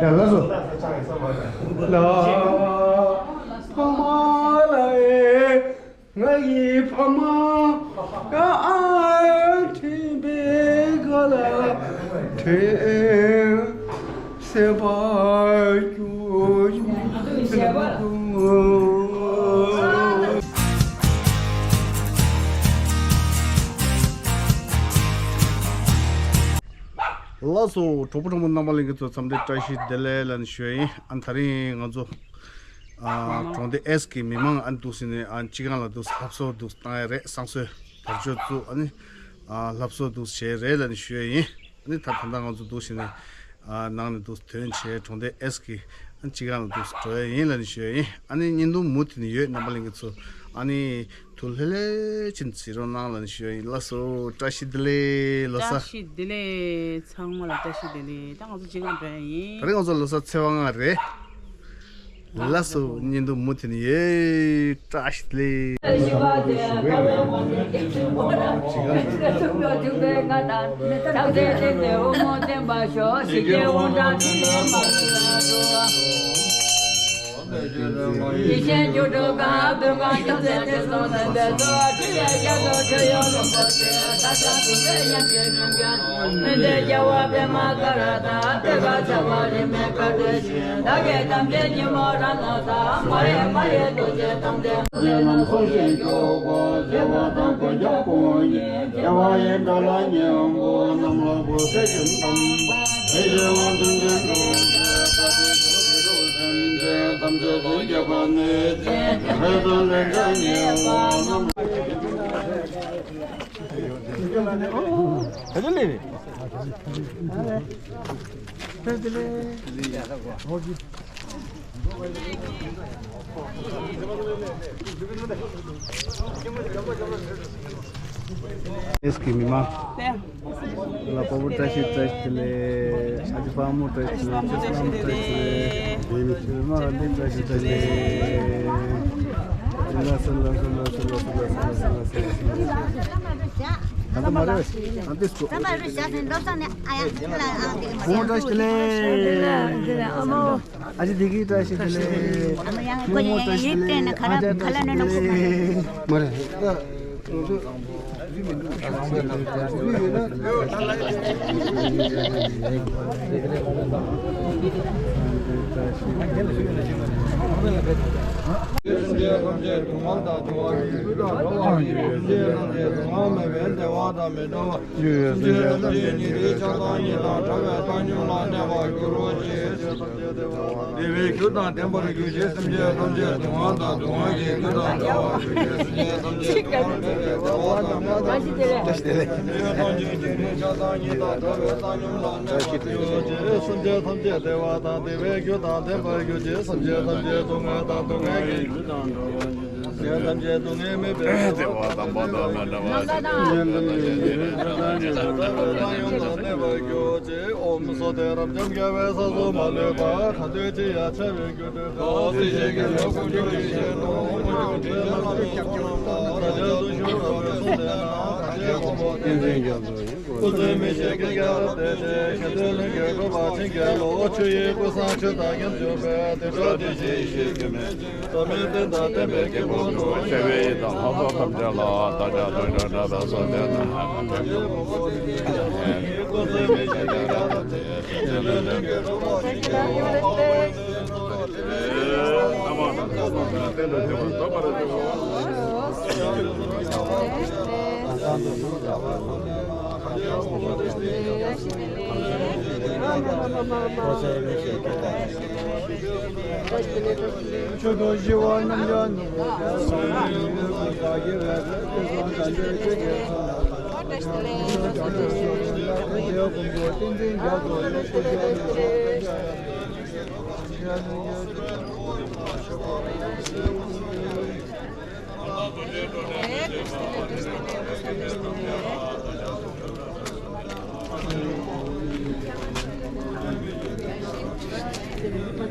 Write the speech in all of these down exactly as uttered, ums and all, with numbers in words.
ལགས་སོ། ལ་ཕ་མ་ལ་ཨེ། ང་ཡི་ཕ་མ་ཨ་ཨ་དྲན་པའི་ག་ལ་དྲན་སེམས་པ་སྐྱོ་ཡི། ལགས་སོ། གྲོགས་པོ་གྲོགས་མོ་རྣམ་པ་ལྷན་རྒྱས་ཚོ་འཚམས་འདྲི་བཀྲ་ཤིས་བདེ་ལེགས་ལབ་ནས་ཞུ་ཡ་ཡིན། ཨ་ད་རིང་ང་ཚོ་ཨ་གྲོང་སྡེ་ཨེས་ཀྱི་མི་མང་ཨ་འདུག་སེ་ནས་ཨ་སྤྱི་ཁང་ལ་འདུག་སེ་ལྷ་གསོལ་འདུག་སེ་བཏང་ཡ་རེད། བསང་གསོལ་དར་ལྕོག་བཙུགས། ཨ་ནི་ཨ་ལྷ་གསོལ་འདུག་སེ་བྱས་རེད་ལབ་ནས་ཞུ་ཡ་ཡིན། ཨ་ནི་ད་ད་ལྟ་ང་ཚོ་འདུག་སེ་ནས་ཨ་ནང་ནས་འདུག་སེ་ཐོན་བྱས་གྲོང་སྡེ་ཨེས་ཀྱི་ཨ་སྤྱི་ཁང་ལ་འདུག་སེ་འགྲོ་ཡ་ཡིན་ལབ་ནས་ཞུ་ཡ་ཡིན། ཨ་ནི་བརྙན་ཐུང་མུ་མཐུད་ནས་ཡོད། རྣམ་པ་ལྷན་རྒྱས་ཚོ་ཨ་ནི་ཐུགས་ལྷོད་ལྷོད་བྱས་ནས་གཟིགས་རོགས་གནང་ལབ་ནས་ཞུ་ཡ་ཡིན། ལགས་སོ། བཀྲ་ཤིས་བདེ་ལེགས། ལོ་གསར། བཀྲ་ཤིས་བདེ་ལེགས། ཚང་མ་ལ་བཀྲ་ཤིས་བདེ་ལེགས། ད་ང་ཚོ་སྤྱི་ཁང་འགྲོ་ཡ་ཡིན། ད་རིང་ང་ཚོ་ལོ་གསར་ཚེས་པ་ལྔ་རེད། ལགས་སོ། བརྙན་ཐུང་མུ་མཐུད་ནས་ཡོད། བཀྲ་ཤིས་བདེ་ལེགས། ཡེ་ཤེས་སྒྱུ་འཕྲུལ་གང་སྟོན་གང་སྐྱོང་ཚེ་དེ་སོང་ཟིན་པའི་གཙོ་བོ་ཁྲི་ལས་རྒྱ་མཚོ་ཁྲི་ཡོངས་རིན་པོ་ཆེ། ད་ལྟ་ཐུགས་རྗེ་ཡབ་ཆེན་ཡུམ་གྱི་སྨན་ལྡན་རྒྱལ་བ་པདྨ་ཀ་ར་དང་པད་དཀར་ཆར་པ་རིས་མེད་དཀར་སྤྲོས་ཤིང་། བདག་གི་དམ་ཅན་ཉི་མ་ར་ནོ་དང་། མ་ཡེངས་མ་ཡེངས་ཐུགས་རྗེ་དམ་ལྡན། རྗེ་རྣམས་གསུང་ཞིང་སྐྱོང་དགོས། རྗེ་བ་དང་དཀོན་མཆོག་སྐུ་གཉིས། རྒྱལ་བ་ཡི་འགྲོ་ལ་སྙིང་པོ། གནམ་ལ་བུ་ཚེ་ཁྱིམ་དང་། ཕལ་ཆེར་དབང་དུ་འདྲེན་དུ་ཐམས་ཅད་ཐམས་ཅད་དུ་སྐྱེ་བ་ནི། རེ་དང་ལན་ཆགས་ཉེས་པ་རྣམས། ཨེས་ཀྱི་མི་མང་ལ་པ་པོ་བཀྲ་ཤིས་བཀྲ་ཤིས་བདེ་ལེགས། ཨ་ཅེ་པ་མོ་བཀྲ་ཤིས་བདེ་ལེགས། ཅེ་པ་མོ་བཀྲ་ཤིས་བདེ་ལེགས། ཨ་ལེ་བཀྲ་ཤིས་བདེ་ལེགས། ལ་སོ་ལ་སོ་ལ་སོ་ལ་སོ་ལ་སོ་ལ་སོ་ལ། ད་ལྟ་མ་རེད། ཨ་འདི་སྐོར། ད་པ་རུ་ཤ་ཟིན་ལོ་སང་ནས་ཨ་ཡ་ལ་ཨ་འདི་མ་པ་མོ་བཀྲ་ཤིས་བདེ་ལེགས། ཨ་ཅེ་བདེ་སྐྱིད་བཀྲ་ཤིས་བདེ་ལེགས། རྨོ་མོ་བཀྲ་ཤིས་བདེ་ལེགས། ཨ་ཅག་བཀྲ་ཤིས་བདེ་ལེགས། མ་རེད། སེམས་ཅན་ཐམས་ཅད་སྡུག་བསྔལ་དང་བྲལ་བར་གྱུར་ཅིག། སེམས་ཅན་ཐམས་ཅད་སྡུག་བསྔལ་མེད་པའི་བདེ་བ་དང་མི་འབྲལ་བ། སེམས་ཅན་ཐམས་ཅད་ཉིད་དུ་ཆགས་སྡང་གཉིས་དང་བྲལ་བའི་བཏང་སྙོམས་ལ་གནས་པར་འགྱུར་རོ་ཞེས། བདེ་བའི་རྒྱུ་དང་ལྡན་པར་གྱུར་ཅིག། སེམས་ཅན་ཐམས་ཅད་སྡུག་བསྔལ་དང་སྡུག་བསྔལ་གྱི་རྒྱུ་དང་བྲལ་བར་གྱུར་ཅིག། སེམས་ཅན་ཐམས་ཅད་སྡུག་བསྔལ་མེད་པའི་བདེ་བ་དང་མྱང་འདས་ཀྱི་ཐོབ་པ། སེམས་ཅན་ཐམས་ཅད་ཉིད་དུ་ཆགས་སྡང་གཉིས་དང་བྲལ་བའི་བཏང་སྙོམས་ལ་གནས་པར་འགྱུར་རོ་ཞེས། སེམས་ཅན་ཐམས་ཅད་བདེ་བ་དང་བདེ་བའི་རྒྱུ་དང་ལྡན་པར་གྱུར་ཅིག། སེམས་ཅན་ཐམས་ཅད་སྡུག་བསྔལ་དང་སྡུག་བསྔལ་གྱི་རྒྱུ་དང་བྲལ་བར་གྱུར་ཅིག། སེམས་ཅན་ཐམས་ཅད་སྡུག་བསྔལ་མེད་པའི་བདེ་བ་དང་པོ་དང་མི་འབྲལ་བ་ཞིག། སེམས་ཅན་ཐམས་ཅད་ཉིད་དུ་ཆགས་སྡང་གཉིས་དང་བྲལ་བའི་བཏང་སྙོམས་ལ་གནས་པར་གྱུར་ཅིག། ཨོཾ་སྭ་ཏེ་རབ་འབྱམས་རྒྱལ་བའི་ས་གསུམ་མ་ལུས་པ། གང་འདུལ་ཅི་ཡང་འཆར་བའི་རྒྱུ་དོན་དང་། སྲིད་ཞིའི་དགེ་སློང་ཀུན་གྱི་སྲས་སུ། དཀོན་མཆོག་ཁྲི་ལས་བླ་མའི་ཚོགས་རྣམས་དང་། བདག་ཅག་ཏུ་བཞུགས་པའི་གསུང་དེ་རྣམས། ཐམས་ཅད་དགོངས་པ་ཏིང་འཛིན་རྒྱ་མཚོ་ཡི། སྐུ་ཚེ་མི་ཤིགས་སྐུ་རྒྱལ་རབ་བརྟན་ཅིང་། མཁྱེན་བརྩེ་ལྷུན་གྱིས་གྲུབ་པ་ཆེན་པོའི་བློ། ཆོས་དབྱིངས་ཀུན་བཟང་ཆོས་དང་མཉམ་འཇོག་པའི། དེ་སྒྲ་དེ་བཞིན་ཡེ་ཤེས་སྐྱེ་མེད་ཅིང་། ཟབ་མོའི་རྟེན་དང་བརྟེན་པའི་དཀྱིལ་འཁོར་དུ། བྱ་བའི་ཡུལ་དང་ལྷ་ཚོགས་ཐམས་ཅད་ལ། བདག་ཅག་དོན་གྲུབ་འདྲ་བའི་གསུང་དེ་རྣམས། སྐུ་ཚེ་མི་ཤིགས་སྐུ་རྒྱལ་རབ་བརྟན་ཅིང་། མཁྱེན་བརྩེ་ལྷུན་གྱིས་གྲུབ་པ་ཆེན་པོའི་བློ། ཆོས་དང་ཞི་བ་རྣམས་ཀྱང་།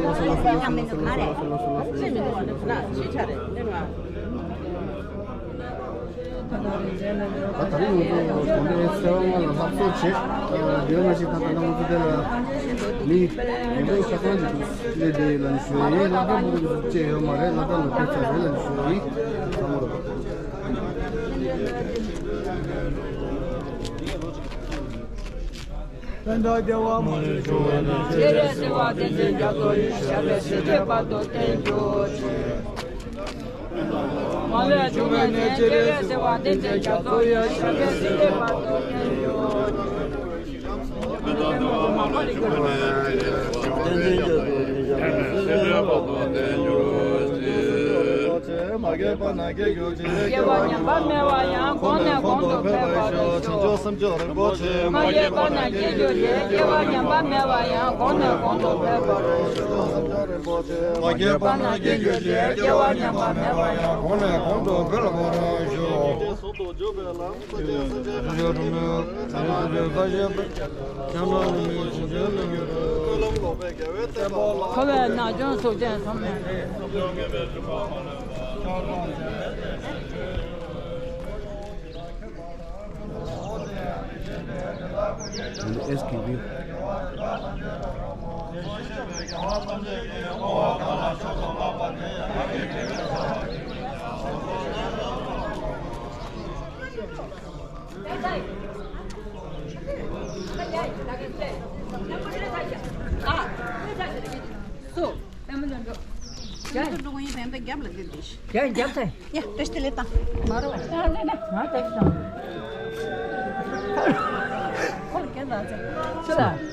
ད་ད་རིང་ང་ཚོ་དགོན་པའི་ཚེས་པ་ལྔ་ལ་ལྷ་གསོལ་བྱེད། དེ་ནང་བཞིན་ད་ལྟ་ང་ཚོ་དེ་ལ་མི་མི་འབོར་ཆ་ཚང་ཅིག་འདུག་སླེབས་བསྡད་ཡོད་ལབ་ནས་ཞུ་ཡ་ཡིན། སློབ་གྲྭ་ཕྲུ་གུ་ཚོ་བཅས་ཡོད་མ་རེད། སློབ་གྲྭ་ལ་ཕེབས་ཚར་རེད་ལབ་ནས་ཞུ་ཡ་ཡིན། ཚང་མ་ལ་བཀའ་དྲིན་ཆེ། སྤྱན་རས་གཟིགས་དབང་བསྟན་འཛིན་རྒྱ་མཚོ་ཡི། ཞབས་པད་སྲིད་མཐའི་བར་དུ་བརྟན་གྱུར་ཅིག་མ་ལུས་འབྱུང་བའི་ནད། སྤྱན་རས་གཟིགས་དབང་བསྟན་འཛིན་རྒྱ་མཚོ་ཡི། ཞབས་པད་སྲིད་མཐའི་བར་དུ་བརྟན་གྱུར་ཅིག་བསྟན་འཛིན་རྒྱ་མཚོ་ཡི། ཞབས་པད་སྲིད་མཐའི་བར་དུ་བརྟན་གྱུར་ཅིག་མ་གྱུར་པ་ན་གྱུར་ཅིག་སྐྱེ་བ་ཉམས་པ་མེད་པ་ཡང་། གོང་ནས་གོང་དུ་འཕེལ་བར་ཤོག་བྱང་ཆུབ་སེམས་མཆོག་རིན་པོ་ཆེ། མ་སྐྱེས་པ་ན་སྐྱེ་གྱུར་ཅིག་སྐྱེ་བ་ཉམས་པ་མེད་པ་ཡང་། གོང་ནས་གོང་དུ་འཕེལ་བར་ཤོག་མ་སྐྱེས་པ་ན་སྐྱེ་གྱུར་ཅིག་སྐྱེ་བ་ཉམས་པ་མེད་པ་ཡང་། གོང་ནས་གོང་དུ་འཕེལ་བར་ཤོག་འཁོར་བའི་ནག་ཆུང་སོགས་ཅན་ཚང་མས། སུ། པད་མ་ལྷུན་གྲུབ། ཡ། ཡ། རྒྱབ་ཐལ། ཡ། བཀྲ་ཤིས་བདེ་ལེགས་དང་། མ་རེད་བ། ཡ། ལེ་ན། ང་བཀྲ་ཤིས་དང་། ཁོ་ལ་རྒྱན་དང་ཚེ། སུ་ལ།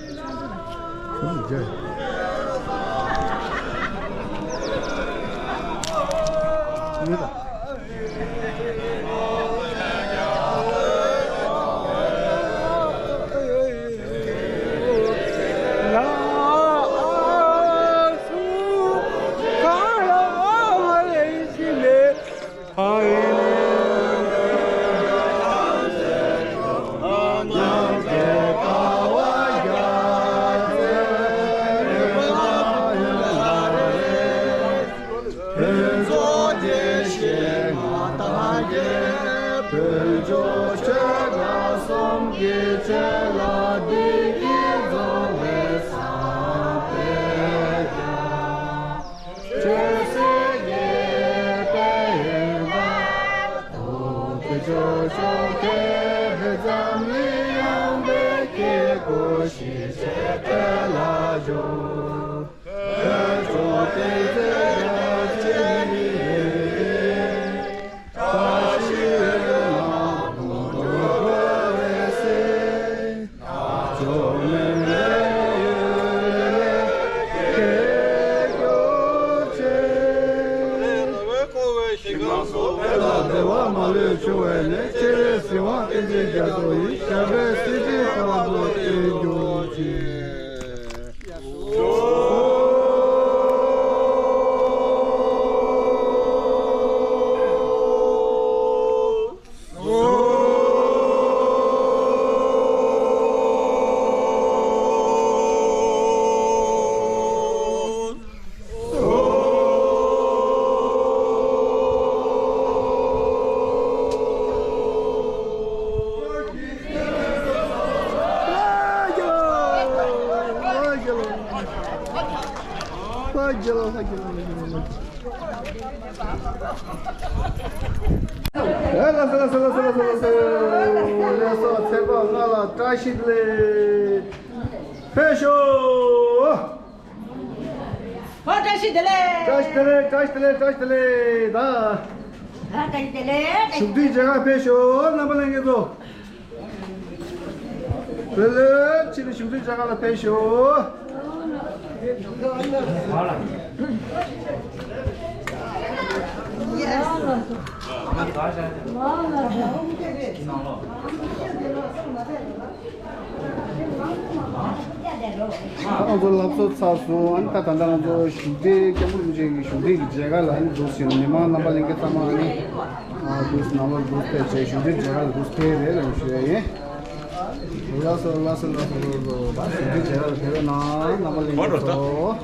ལས་བྱུང་བའི་ནི་སྤྱན་རས་གཟིགས་དབང་བསྟན་འཛིན་རྒྱ་མཚོ་ཡི་ཞབས་པད་སྲིད་མཐའི་དཔལ་དུ་བརྟན་གྱུར་ཅིག་ལགས་སོ་ལགས་སོ་ལགས་སོ་ལགས་སོ། ལགས་སོ། ཚེས་པ་ལྔ་ལ་བཀྲ་ཤིས་བདེ་ལེགས། ཕེབས་ཤོག་ཨོ། བཀྲ་ཤིས་བདེ་ལེགས། བཀྲ་ཤིས་བདེ་ལེགས། བཀྲ་ཤིས་བདེ་ལེགས། བཀྲ་ཤིས་བདེ་ལེགས། ད། ཨ། བཀྲ་ཤིས་བདེ་ལེགས། བཞུགས་ཁྲིའི་མཇལ་ཁར་ཕེབས་ཤོག་རྣམ་པ་ལྷན་རྒྱས་ཚོ། བདེ་ལེགས། ཕྱི་ནས་བཞུགས་ཁྲིའི་མཇལ་ཁ་ལ་ཕེབས་ཤོག་ང་ཚོ་ལྷ་གསོལ་ཚར་སོང་། ཨ་ནི་ད་ད་ལྟ་ང་ཚོ་བཞུགས་ཁྲི། སྐྱབས་མགོན་རིན་པོ་ཆེ་གི་བཞུགས་ཁྲི་གི་མཇལ་ཁ་ལ་ཨ་ནི་འདུག་ཟེར། མི་མང་རྣམ་པ་ལྷན་རྒྱས་ཚང་མ་ཨ་ནི་ཨ་འདུག་ནང་ལོགས་འདུག་ཕེབས་བྱས། བཞུགས་ཁྲི་མཇལ་ཁ་ལ་འདུག་ཕེབས་རེད་ལབ་ཞུ་ཡ་ཡིན། ལགས་སོ་ལགས་སོ་ལགས་སོ་ལགས་སོ། བཞུགས་ཁྲི་མཇལ་ཁ་ལ་ཕེབས་རོགས་གནང་། རྣམ་པ་ལྷན་རྒྱས་ཚོ།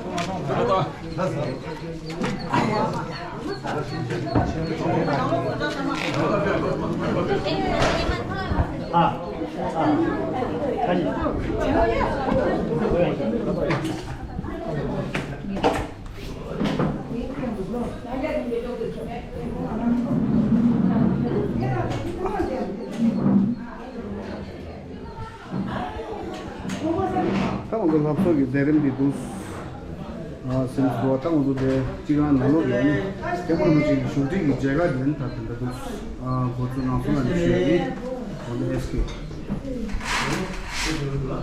ད་ང་ཚོ་ལྷ་གསོལ་གྱི་མཛད་རིམ་འདི་འདུག་ཨ་ཟིན་སོང་། ད་ང་ཚོ་དེ་གཅིག་རང་ནང་ལོགས་ཀྱི་ཨ་ནི་སྐྱབས་མགོན་རིན་པོ་ཆེ་གི་བཞུགས་ཁྲི་གི་མཇལ་ཁ་དེ་ད་དེ་འདྲ་འདུག་ཨ་འགོ་ཚུགས་གནང་སོང་ལབ་ནས་ཞུ་ཡ་ཡིན། ཨོ་ལེ་ཨེས་ཀེ། རྒྱལ་བ་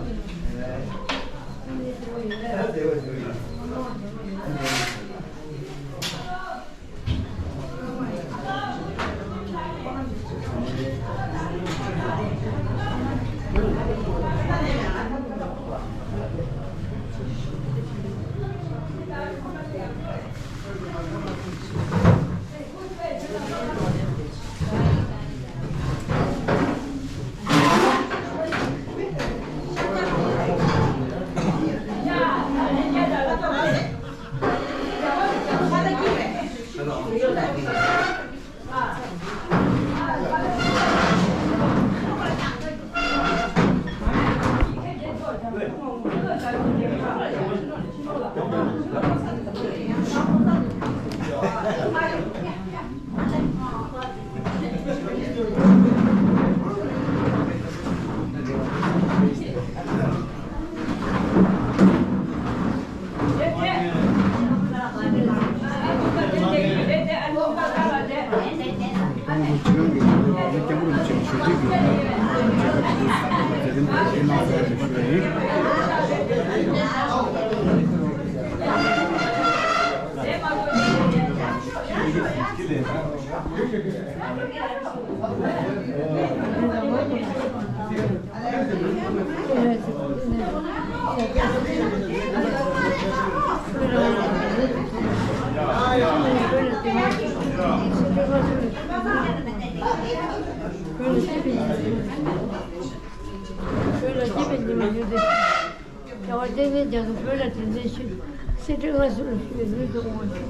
བསྟན་འཛིན་རྒྱ་མཚོ་བོད་ལ་དྲིན་ཆེན་ཞུ། སྲིད་ཁྲི་མངའ་གསོལ་ཞུ་བའི་ལུས་དུ་འོང་། སྲིད་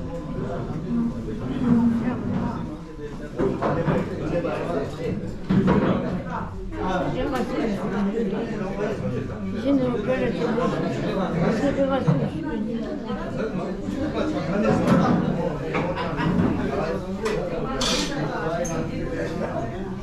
ཁྲི་མངའ་གསོལ་ཞུ་བའི་ལུས་དུ། གཞི་ནས་བོད་ལ་དྲིན་ཆེན་ཞུ། སྲིད་ཁྲི་མངའ་གསོལ་ཞུ་བའི་ལུས་དུ།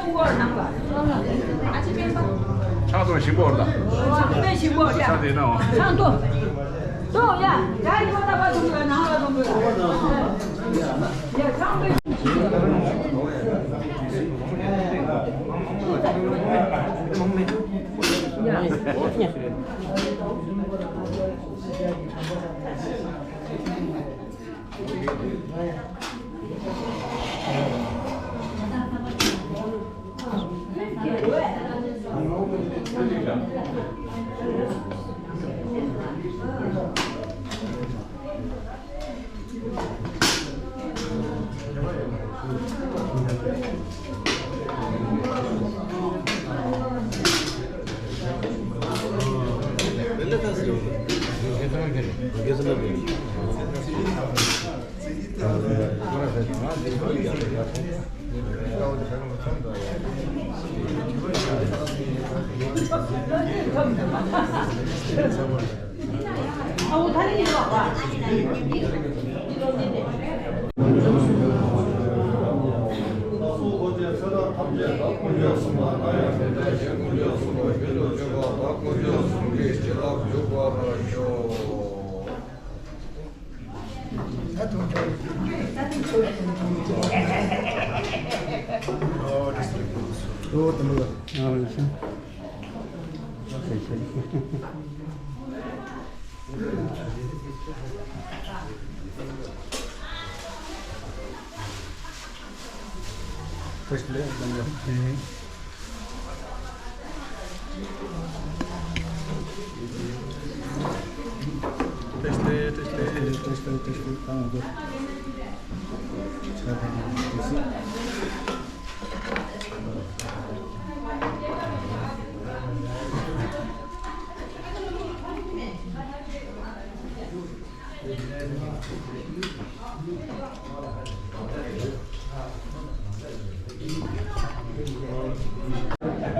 ཚོང་སྐོར་ནང་ལ། ཨ་ཅེ་སྤེན་པ། ཆང་འཐུང་ཞིམ་པོ་ལ། ཆང་སྤེན་ཞིམ་པོ་ཡ། ཆང་དེ་ན་འོ། ཆང་འཐུང་། འཐུང་ཡ། ཡ་ཡི་མ་ད་པ་འཐུང་ལ་ནང་ལ་འཐུང་ལ། ཡ་ཆང་སྤེན། དངོས་གྲུབ་གསུམ་གྱི་བྱིན་རླབས་འཇུག་པར་ཤོག།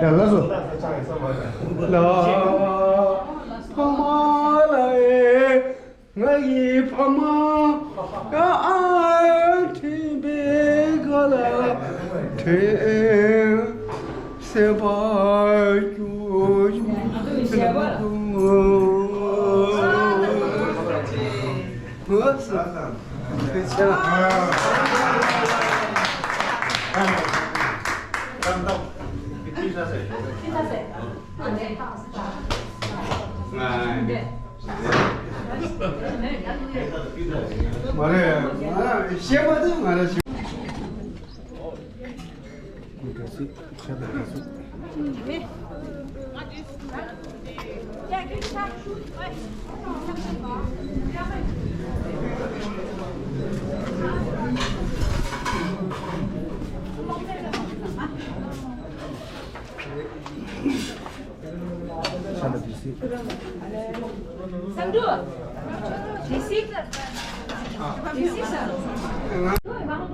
ཡ་ལགས་སོ། ལ་ཕ་མ་ལ་ཨེ། ང་ཡི་ཕ་མ་ཨ་ཨ་ཁྲིད་པའི་ག་ལ་ཁྲིད་སེམས་པ་སྐྱོ་མ་རེད། ཤེས་པ་དེ་མ་རེད།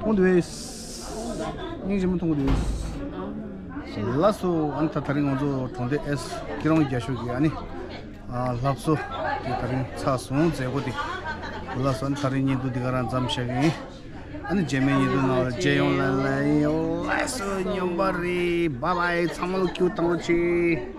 མཐོང་འདུག་གས། སྙིང་རྗེ་མོ་མཐོང་གི་འདུག་གས། ལགས་སོ། ཨ་ནི་ད་ད་རིང་ང་ཚོ་གྲོང་སྡེ་ཨེས་སྐྱིད་གྲོང་རྒྱ་ཤོད་ཀྱི་ཨ་ནི་ཨ་ལྷ་གསོལ་དེ་ད་རིང་ཚར་སོང་། མཛད་སྒོ་དེ་ལགས་སོ། ཨ་ནི་ད་རིང་བརྙན་ཐུང་འདི་ག་རང་མཚམས་བཞག་གི་ཡིན། ཨ་ནི་རྗེས་མའི་བརྙན་ཐུང་ནང་ལ་མཇལ་ཡོང་། ལ་ལ་ཡོང་། ལགས་སོ། སྙོམས་པ་རེད། བཱའི་བཱའི། ཚང་མ་ལ་ཁྱུ་བཏང་རོགས་བྱེད།